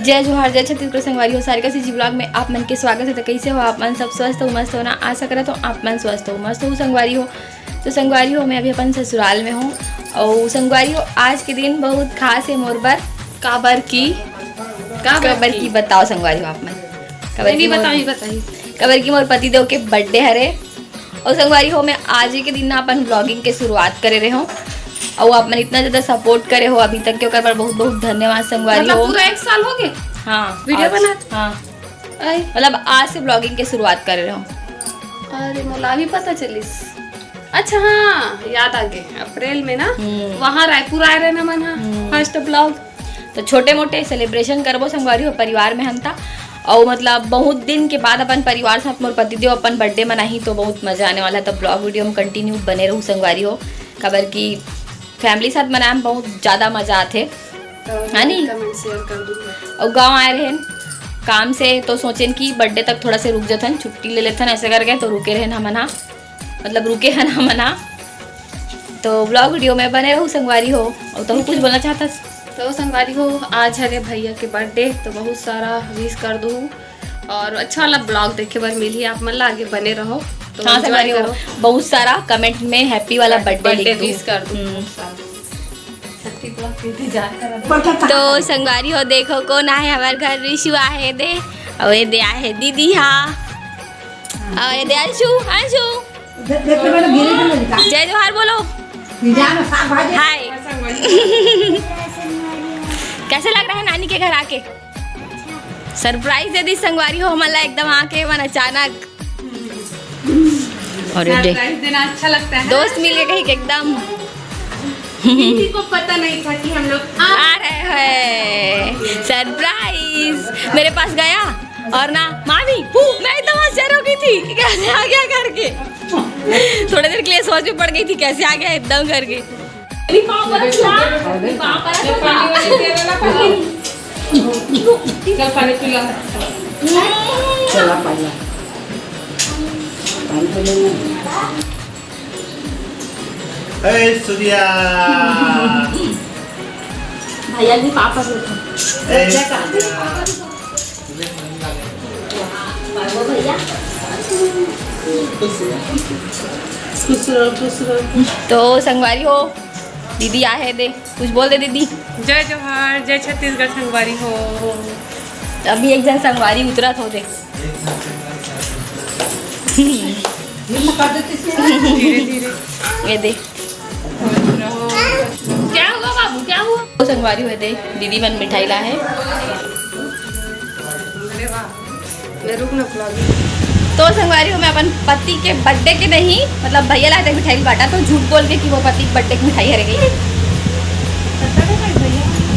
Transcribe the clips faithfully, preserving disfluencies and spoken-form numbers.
जय जोहार, जय छत्तीसगढ़ संगवारी हो, सारिका CG vlog में आप मन के स्वागत हे। तो कैसे हो आप मन? सब स्वस्थ हो, मस्त हो ना? आशा करत हो आप मन स्वस्थ हो, मस्त हो संगवारी हो। तो संगवारी हो, मैं अभी अपन ससुराल में हूँ। और संगवारी हो, आज के दिन बहुत खास है मोर बर। काबर की? काबर काबर की? की बताओ संगवारी हो आप मन। काबर नहीं, की मोर बताओ, ही बताइए। काबर की मोर पतिदेव के birthday हरे। और संगवारी हो, मैं आज ही के दिन ना अपन vlogging के शुरुआत करे रहे हूँ। और आप मन इतना ज्यादा support करे हो अभी तक के, ओकर बर बहुत बहुत धन्यवाद संगवारी मतलब हो। पूरा एक साल हो गए? हाँ, video आज, बनात? हाँ। आई। मतलब आज से vlogging के शुरुआत करे रहे हूँ। अरे, मोला भी पता चलिस। अच्छा, हाँ, याद आ गए, अप्रैल में ना, हम्म। वहाँ रायपुर आए रहे ना मन, हाँ, हम्म। First vlog। तो छोटे मोटे celebration करबो संगवारी हो परिवार में हम ता। और मतलब बहुत दिन के बाद अपन परिवार साथ मोर पतिदेव अपन birthday मनाही, तो बहुत मजा आने वाला है। तो vlog video में continue बने रहू संगवारी हो, काबर की family साथ मनाए में बहुत ज्यादा मजा आथे, तो है नी? Comment share कर दूंगा। और गाँव आए रहेन काम से, तो सोचेन कि birthday तक थोड़ा से रुक जथन, छुट्टी ले लेथन, ऐसे करके तो रुके रहेन हमन हा, मतलब रुके हन हमन हा। तो vlog video में बने रहू संगवारी हो। और तहू कुछ बोलना चाहता? तो संगवारी हो, आज हरे भैया के birthday, तो बहुत सारा wish कर दू और अच्छा वाला vlog देखे बर मिलही आप मन ला, आगे बने रहो। तो हाँ, enjoy संगवारी हो, करो। बहुत सारा comment में happy वाला birthday birthday लिख दू। Wish कर दू। हम्म। बहुत सारा। शक्ति vlog के इंतजार करत। तो संगवारी हो, देखो कौन आहे हमार घर, रिशु आहे दे, और ये दे आहे दीदी हा, और ये दे अंशु, अंशु। दे-, देखते मैंने गिरे तो नहीं कहा। जय जोहार बोलो। जानो साग भाजी। हाय। कैसे लग रहा है नानी के घर आके? Surprise दे दी संगवारी हो हमन ला एकदम आके मन अचानक। अरे दे। Surprise देना अच्छा लगता है। दोस्त मिल के कहीं के एकदम। किसी को पता नहीं था कि हम लोग आ आ रहे हैं। Surprise। मेरे पास गया और ना, मामी, पू, मैं एकदम आश्चर्य हो गई थी कि कैसे आ गया करके। थोड़ी देर के लिए सोच में पड़ गई थी, कैसे आ गया एकदम करके। अभी पाँव परस ला, अभी पाँव परस ला। चल, पानी पी ला। चला पानी। पानी पी लेना। ए, सूर्या। भैया जी, पापा को ए, सूर्या। खुश रहो, खुश रहो। तो संगवारी हो, दीदी आहे दे, कुछ बोल दे दीदी। जय जोहार, जय छत्तीसगढ़ संगवारी हो। अभी एक जन संगवारी उतरत हो दे। धीरे धीरे। ये दे। क्या हुआ बाबू, क्या हुआ? तो संगवारी हो दे, दीदी मन मिठाई ला है। अरे वाह। मैं रुक ना vlog। तो संगवारी हो, मैं अपन पति के birthday के नहीं, मतलब भैया ला दे मिठाई बांटा, तो झूठ बोल के कि वो पति के birthday की मिठाई हरे गई।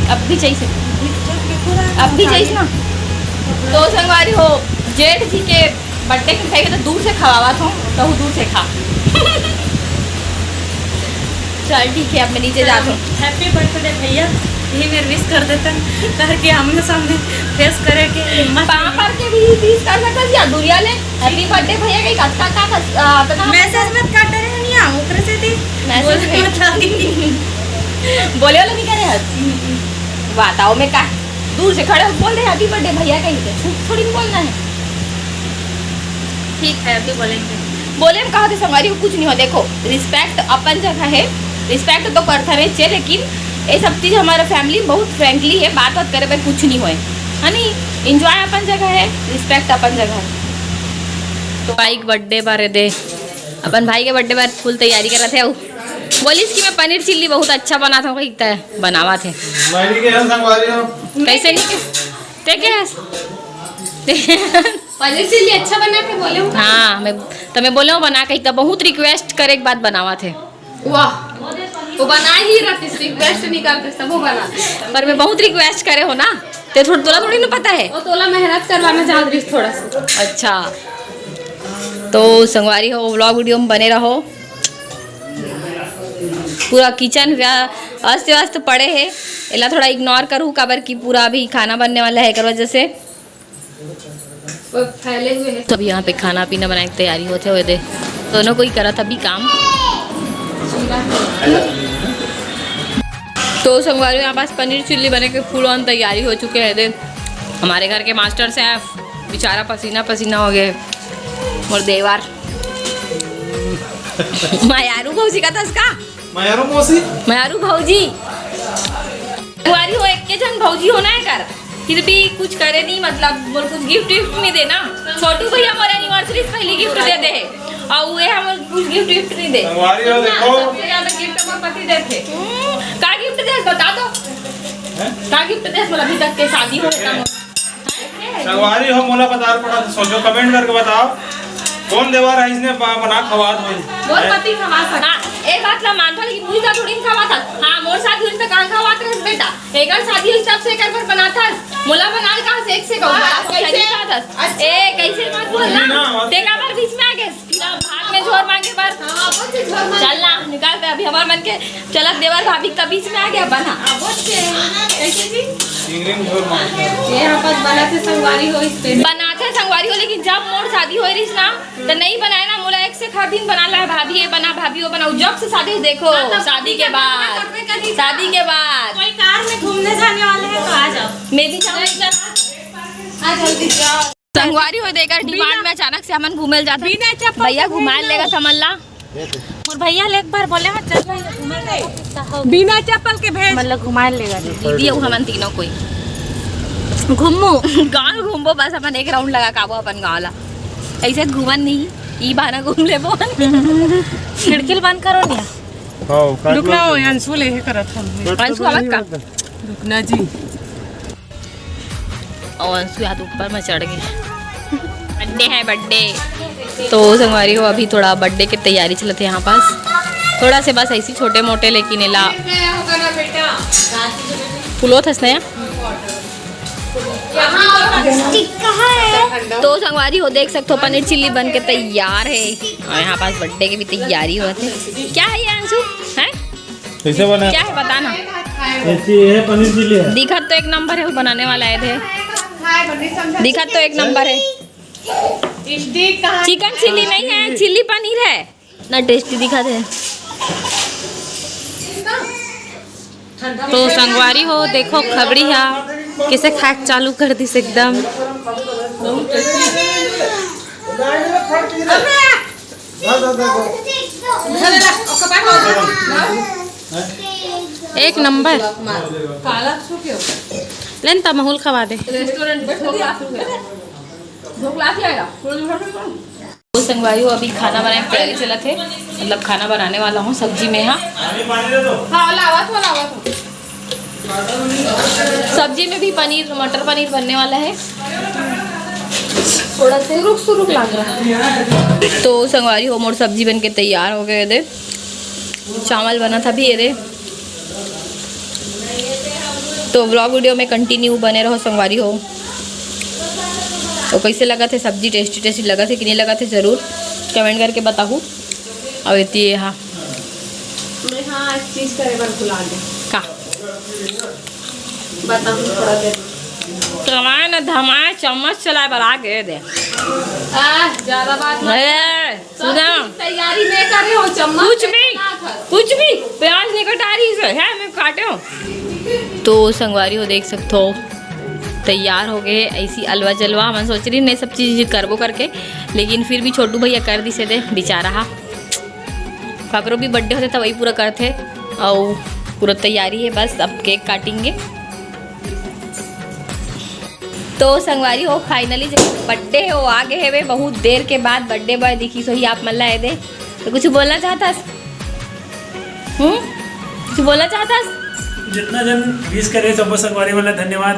अब भी चाहिए, अब भी चाहिए ना। तो संगवारी हो, जेठ जी के birthday की मिठाई के तो दूर से खवावत हूँ, तो दूर से खा। चल ठीक है, अब मैं नीचे जात हूँ। Happy birthday भैया, ये मेरे wish कर देता करके आमने सामने face करे के हिम्मत पापा के भी wish कर सकता या दुरिया ले। Happy birthday भैया के कतका का कस-, आ, कतका message मत कर रहे हैं, नहीं आओ ओकरे से दी। Message बोल में। मत आ रही। बोले वाला नहीं करे हस। बताओ मैं का दूर से खड़े हो बोल दे happy birthday भैया कहीं से, छू-, थोड़ी बोलना है। ठीक है, अभी बोलेंगे। बोले हम कहा थे संगवारी हो, कुछ नहीं हो। देखो, respect अपन जगह है, respect तो करता रहे छे, लेकिन ये सब चीज हमारा family बहुत friendly है, बात बात करे भाई कुछ नहीं होए, है नहीं? Enjoy अपन जगह है, respect अपन जगह है। तो भाई के birthday बारे दे, अपन भाई के birthday बार full तैयारी करत है। बोलिस कि मैं पनीर चिल्ली बहुत अच्छा बनाता हूँ, कही त बनावत है। मैं नहीं कह संगवारी हो। कैसे नहीं कह-, ते के हस? पनीर चिल्ली अच्छा बना के बोले हूँ। हाँ, मैं, तो मैं बोले हूँ बना के, तो बहुत request करे के बाद बनावत है। वाह, वो बना ही रहती, request नहीं करते, सब वो बना। पर मैं बहुत request करे हो ना, ते थोड़ा, तोला थोड़ी ना पता है। वो तोला मेहनत करवाना चाहत रही थोड़ा सा। अच्छा, तो संगवारी हो, vlog video में बने रहो। पूरा kitchen व्या-, अस्त व्यस्त पड़े है, एला थोड़ा ignore करू, काबर कि पूरा अभी खाना बनने वाला है, एकर वजह से। वो फैले हुए हैं। तो अभी यहाँ पे खाना पीना बनाने की तैयारी होते हुए दे, दोनों कोई करत अभी काम। तो संगवारी, यहाँ पास पनीर चिल्ली बने के full on तैयारी हो चुके हैं दे। हमारे घर के मास्टर शेफ बेचारा पसीना पसीना हो गए। मोर देवर। मयारू भौजी का तस का? मयारू मौसी। मयारू भौजी। कुंवारी हो, एक के झन भौजी होना है कर, फिर भी कुछ करे नहीं, मतलब मोर कुछ गिफ्ट विफ्ट नहीं देना। छोटू भैया मोर एनिवर्सरी से पहले गिफ्ट दे दे है, और वे हम कुछ गिफ्ट विफ्ट नहीं दे। कुंवारी हो, देखो। सबसे ज्यादा गिफ्ट हमर पति देथे। हम्म, का गिफ्ट दे बता दो। हैं? का गिफ्ट दे मोला अभी तक के शादी हो तक? संगवारी हो, मोला बता पड़ा, सोचो, कमेंट करके बताओ, कौन देवर है इसने बा-, बना खवात होई? मोर पति खवा सकता। हाँ, एक बात ला मानता, लेकिन मुझे का थोड़ी खवात था। हाँ, मोर शादी हुई तो कहाँ खवात रहे बेटा? एकर शादी हुई तब से एकर पर बनाता। मोला बना कहाँ से, एक से कहूँ, हाँ, बड़ा कैसे? अच्छा। ए, कैसे मत बोल ना। नहीं ना, मत तेरा बार बीच में आ गए। भाग में झोर मांगे बार। हाँ, बहुत से झोर मांगे। चल ना, निकाल दे अभी हमार मन के। चलत देवर भाभी के बीच में आ गया बना। हाँ, बहुत से, हाँ, कैसे जी? चिंगरी में झोर मांगे। ये यहाँ पर बनाथे संगवारी हो इस पे। बनाथे संगवारी हो, लेकिन जब मोर शादी होई रहिस ना, तो नहीं बनाए ना, मोला एक से हर दिन बना ला, भाभी ये बना, भाभी वो बना। जब से शादी हो, देखो, हाँ, तब शादी के बाद, शादी के बाद। कोई कार में घूमने जाने वाले हैं तो आ जाओ। मैं भी जाऊँ। आ जल्दी जाओ। संगवारी हो, देकर डिमांड में अचानक से हमन घूमे ल जात हन। बिना चप्पल भैया के घुमाए भेज लेगा दो। हमन ला। मोर भैया ले एक बार बोले, हाँ, चल भैया, घूमे ले। बिना चप्पल के भेज। हमन ला घुमाए लेगा दीदी, अउ हमन तीनों कोई घूमू। गाँव घूमबो बस, अपन एक राउंड लगा के आबो अपन गाँव ला। ऐसे घूमन नहीं, ई बहाना घूम लेबो। खिड़की ल बंद करो नहीं। हाँ, काट रुक ना, लो। वो अंशु ले हे करत हन। काट अंशु लो, आवत का? रुक ना जी। और अंशु यहाँ तो ऊपर में चढ़ गए। बर्थडे है, बर्थडे। तो संगवारी हो, अभी थोड़ा बर्थडे के तैयारी चलत है यहाँ पास, थोड़ा से बस ऐसी छोटे मोटे, लेकिन एला फुलो थस नया। तो संगवारी हो, देख सकते हो, पनीर चिल्ली बन के तैयार है और यहाँ पास बर्थडे की भी तैयारी होत है। क्या है ये अंशु? है कैसे बना? क्या है बताना। ऐसी ये है पनीर चिल्ली है। दिखत तो एक नंबर है, वो बनाने वाला है थे। दिखत तो एक नंबर है। चिकन चिल्ली नहीं है, चिल्ली पनीर है। ना टेस्टी दिखत है। तो संगवारी हो, देखो खबड़ी हा कैसे खाए चालू कर दिस एकदम। एक नंबर। लेन त महूल खवा दे। रेस्टोरेंट में भूख लाग गया। भूख लाग जाएगा। तो संगवारी हो, अभी खाना बनाने की तैयारी चलत है, मतलब खाना बनाने वाला हूँ सब्जी में। हाँ, हाँ, लावा तो, लावा तो। सब्जी में भी पनीर, मटर पनीर बनने वाला है। थोड़ा सुरुक सुरुक लग रहा है। तो संगवारी हो, मोर सब्जी बन के तैयार हो गए दे। चावल बना था भी ये दे। तो व्लॉग वीडियो में कंटिन्यू बने रहो संगवारी हो। तो कैसे लगत है सब्जी, टेस्टी टेस्टी लगत है कि नहीं लगत है, जरूर कमेंट करके बताहू। अब इतनी ये हा। मैं हाँ, एक चीज करे बर भुला गया। का? बताहूँ थोड़ा देर। कमाए न धमाए, चम्मच चलाए बर आ गए दे। आ, ज्यादा बात मत ए, सब सुना। चीज तैयारी मैं करे हूँ, चम्मच कुछ भी, लेके ना था। कुछ भी, प्याज नहीं कटा रही से, है मैं काटे हूँ। तो संगवारी हो, देख सकते हो, तैयार हो गए ऐसी अलवा जलवा। हमन सोच रही नहीं सब चीज करबो करके, लेकिन फिर भी छोटू भैया कर दिसे दे बेचारा हा। काकरो भी बर्थडे होथे त वही पूरा करथे। अउ पूरा तैयारी है, बस अब केक काटेंगे। तो संगवारी हो, फाइनली जब बर्थडे है वो आ गए हवे, बहुत देर के बाद बर्थडे बॉय दिखिस होही आप मन ला एदे। तो कुछ बोलना चाहता हस? हम्म, कुछ बोलना चाहता हस? जितना जन विश करे सबो संगवारी मन ला धन्यवाद।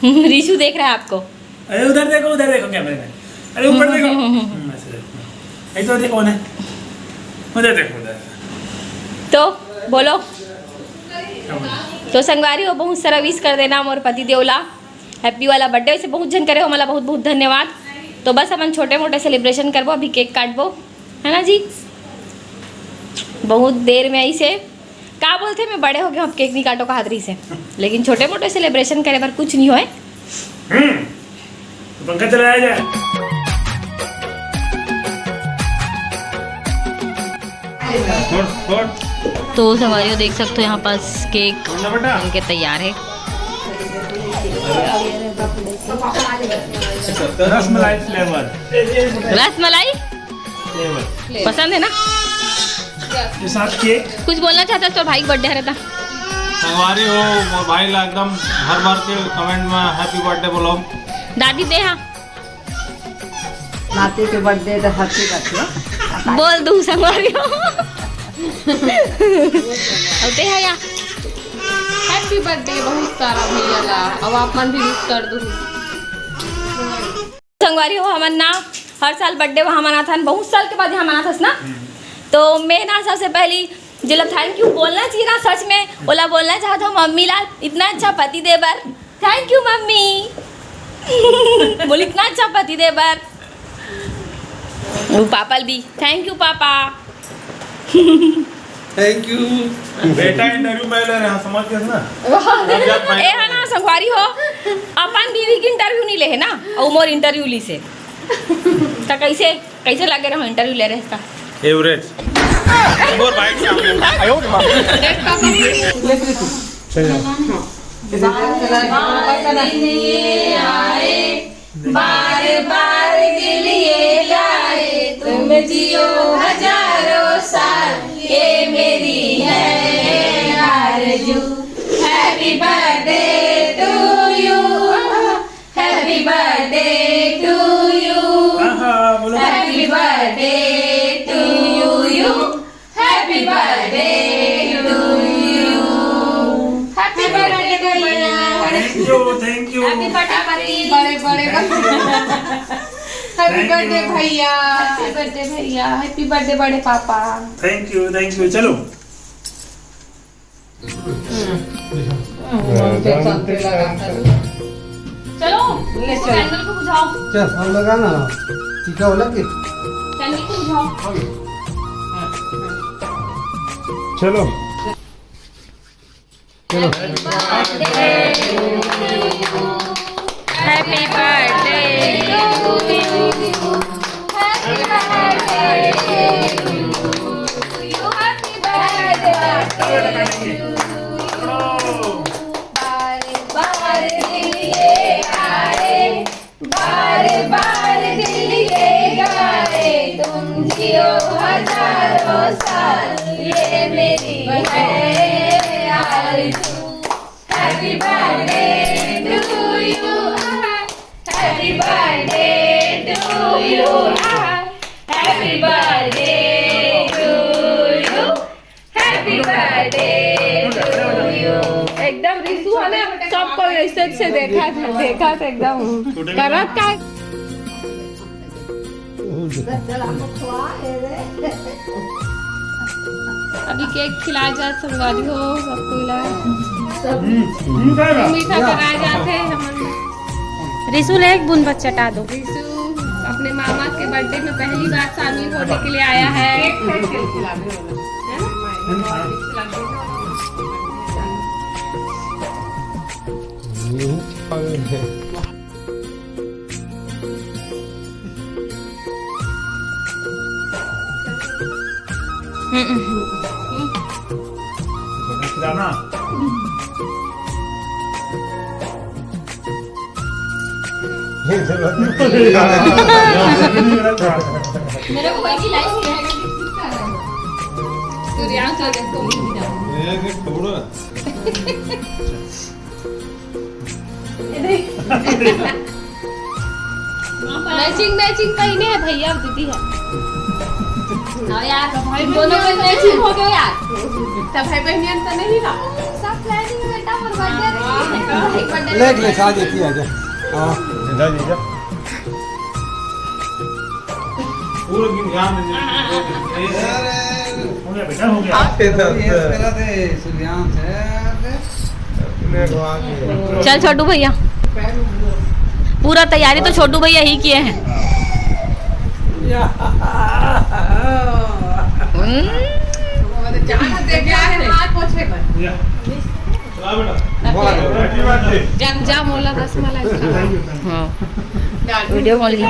रिशु देख रहा है आपको। अरे उधर देखो, उधर देखो कैमरे में। अरे ऊपर देखो। हम्म, ऐसे देखो। एक तो देखो उन्हें। उधर देखो, उधर। तो बोलो। क्या बोलो? तो संगवारी हो, बहुत सारा विश कर देना मोर पति देव ला। हैप्पी वाला बर्थडे वैसे बहुत झन करे हो, मला बहुत बहुत धन्यवाद। तो बस अपन छोटे मोटे सेलिब्रेशन करबो, अभी केक काटबो, है ना जी? बहुत देर में आई से का बोलथे, मैं बड़े हो गए, अब केक नहीं काटो कहत रही से, लेकिन छोटे मोटे सेलिब्रेशन करे बर कुछ नहीं होए। हम्म, तो पंखा चलाया जाए। फोड़, फोड़। तो संगवारी हो, देख सकते हो यहाँ पास केक फोड़ ना बेटा। बन के तैयार है। रसमलाई फ्लेवर। रसमलाई फ्लेवर। पसंद है ना? के साथ केक। कुछ बोलना चाहता है तो भाई के बर्थडे रहता। संगवारी हो, मोर भाई ला एकदम हर बार के कमेंट में हैप्पी बर्थडे बोलो। दादी दे हाँ। नाती के बर्थडे तो हैप्पी बर्थडे। बोल दूँ संगवारी हो। अउ ते हा या। हैप्पी बर्थडे बहुत सारा भैया ला, अब आप मन भी विश कर दूँ। संगवारी हो, हमन ना हर साल बर्थडे वहाँ मनाथन, बहुत साल के बाद यहाँ मनाथस ना। तो मैं ना सबसे पहली जेला थैंक यू बोलना चाहिए ना, सच में ओला बोलना चाहत हूँ मम्मी ला, इतना अच्छा पति दे बर। Thank you mummy. बोल, इतना अच्छा पति दे बर। वो पापा भी thank you papa. Thank you. बेटा इंटरव्यू मैं ले रहा, समझ गए ना? ए हा ना संगवारी हो, अपन बीवी के इंटरव्यू नहीं ले है ना, अउ मोर इंटरव्यू ली से। त कैसे, कैसे लगे रहो इंटरव्यू ले रहे का? एवरेज। मोर भाई के सामने। बार बार के लिए आए, तुम जियो हजारों साल, ये मेरी है आरज़ू। Happy birthday to you, happy birthday to you, आहा, बोलो। Happy birthday to you, happy birthday to you। Happy birthday भैया। Thank you, thank you। Happy birthday पति। बड़े बड़े। Happy birthday भैया। Happy birthday भैया। Happy birthday बड़े papa. Thank you, thank you। चलो। चलो, ले चल। Candle को बुझाओ। चल, हम लगा ना। टीका वाला के? Candle को बुझाओ। चलो। चलो। Happy birthday to you। Happy birthday to you। Happy birthday to you। बार बार दिल ये आए, बार बार दिल ये गाए, तुम जियो हजारों साल, ये मेरी है आरज़ू। Happy birthday to you, happy birthday to you, happy birthday to you, happy birthday to you। एकदम रिशु है ना, सबको ऐसे ऐसे देखा था, देखा था एकदम। करत का अभी केक खिलाए जात संगवारी हो, सबको ला। मीठा कराए जात हे हमन। रिशु ले एक बूंद बस चटा दो। रिशु अपने मामा के बर्थडे में पहली बार शामिल होने के लिए आया है। केक खिला दे। है ना? मेरे को वही लाइफ है। सूर्यांश और इसको भी खिलाओ। मैचिंग मैचिंग पहिने हे भैया अउ दीदी ह। हाँ यार, दोनों में मैचिंग हो गए यार। तब भाई बहनियन तो नहीं ना। सब प्लानिंग बेटा और बर्थडे। ले, ले, आ जा, आ जा। हाँ। पूरा दिन ध्यान दे। हो गया बेटा, हो गया। ये करा दे, सूर्यांश है। चल छोटू भैया, पूरा तैयारी तो छोटू भैया ही किए हैं। हम्म। जा, जा, मोला रसमलाई खा। हाँ। वीडियो कॉल की।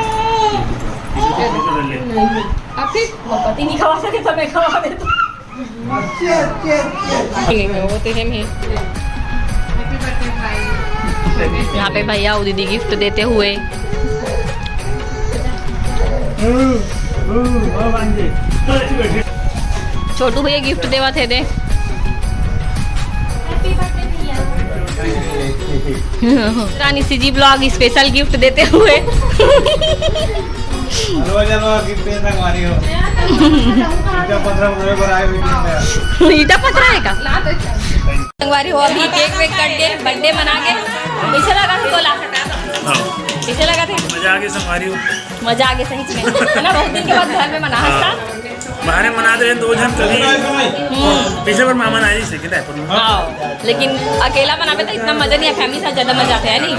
अब फिर पति नहीं खवा सके तो मैं खवा देता हूँ। ठीक है, वो तो हम हैं। Happy birthday भाई। यहाँ पे भैया अउ दीदी गिफ्ट देते हुए। छोटू भैया गिफ्ट देवत हे दे। रानी सीजी ब्लॉग स्पेशल गिफ्ट देते हुए। हलवा जलवा गिफ्ट देता हमारी हो। ईटा पथरा उठावे बर आए हुए हैं। ईटा पथरा है का? संगवारी हो, अभी केक वेक कट के बर्थडे मना के कैसे लगा था तोला? हाँ। कैसे लगा था? मजा आ गया संगवारी हो। मजा आ गया सही में, है ना? बहुत दिन के बाद घर में मना था। बाहर मना दे दो जन कभी। पिछले बार मामा नारी से कितना है? हाँ, लेकिन अकेला मनावे तो इतना मजा नहीं है, फैमिली साथ ज्यादा मजा आता है, नहीं?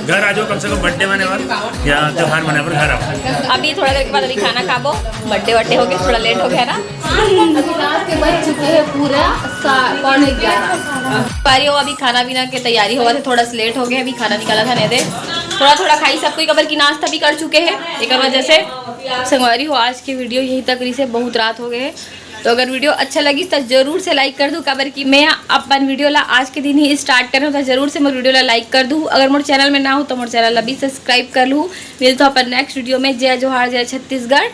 घर आ जाओ, कम से कम बर्थडे मनावे बर या त्योहार मनावे बर घर आओ। अभी थोड़ा देर के बाद अभी खाना खाबो, बर्थडे वर्डे हो गया, थोड़ा लेट हो गया ना। अभी रात के बज चुके हैं पूरा सा-, पौने ग्यारह। पारी हो, अभी खाना पीना के तैयारी होवत हे, थोड़ा सा लेट हो गया, अभी खाना निकाला था नहीं दे, थोड़ा थोड़ा खाई सब कोई, काबर कि नाश्ता भी कर चुके हैं, एक वजह से। संगवारी हो, आज की वीडियो यहीं तक रही से, बहुत रात हो गए है। तो अगर वीडियो अच्छा लगी तो जरूर से लाइक कर दू, काबर कि मैं अपन वीडियो ला आज के दिन ही स्टार्ट करूँ, तो जरूर से मोर वीडियो ला लाइक कर दू। अगर मोर चैनल में ना हो तो मोर चैनल ला भी सब्सक्राइब कर लू। मिलता हूँ अपन नेक्स्ट वीडियो में। जय जोहार, जय छत्तीसगढ़।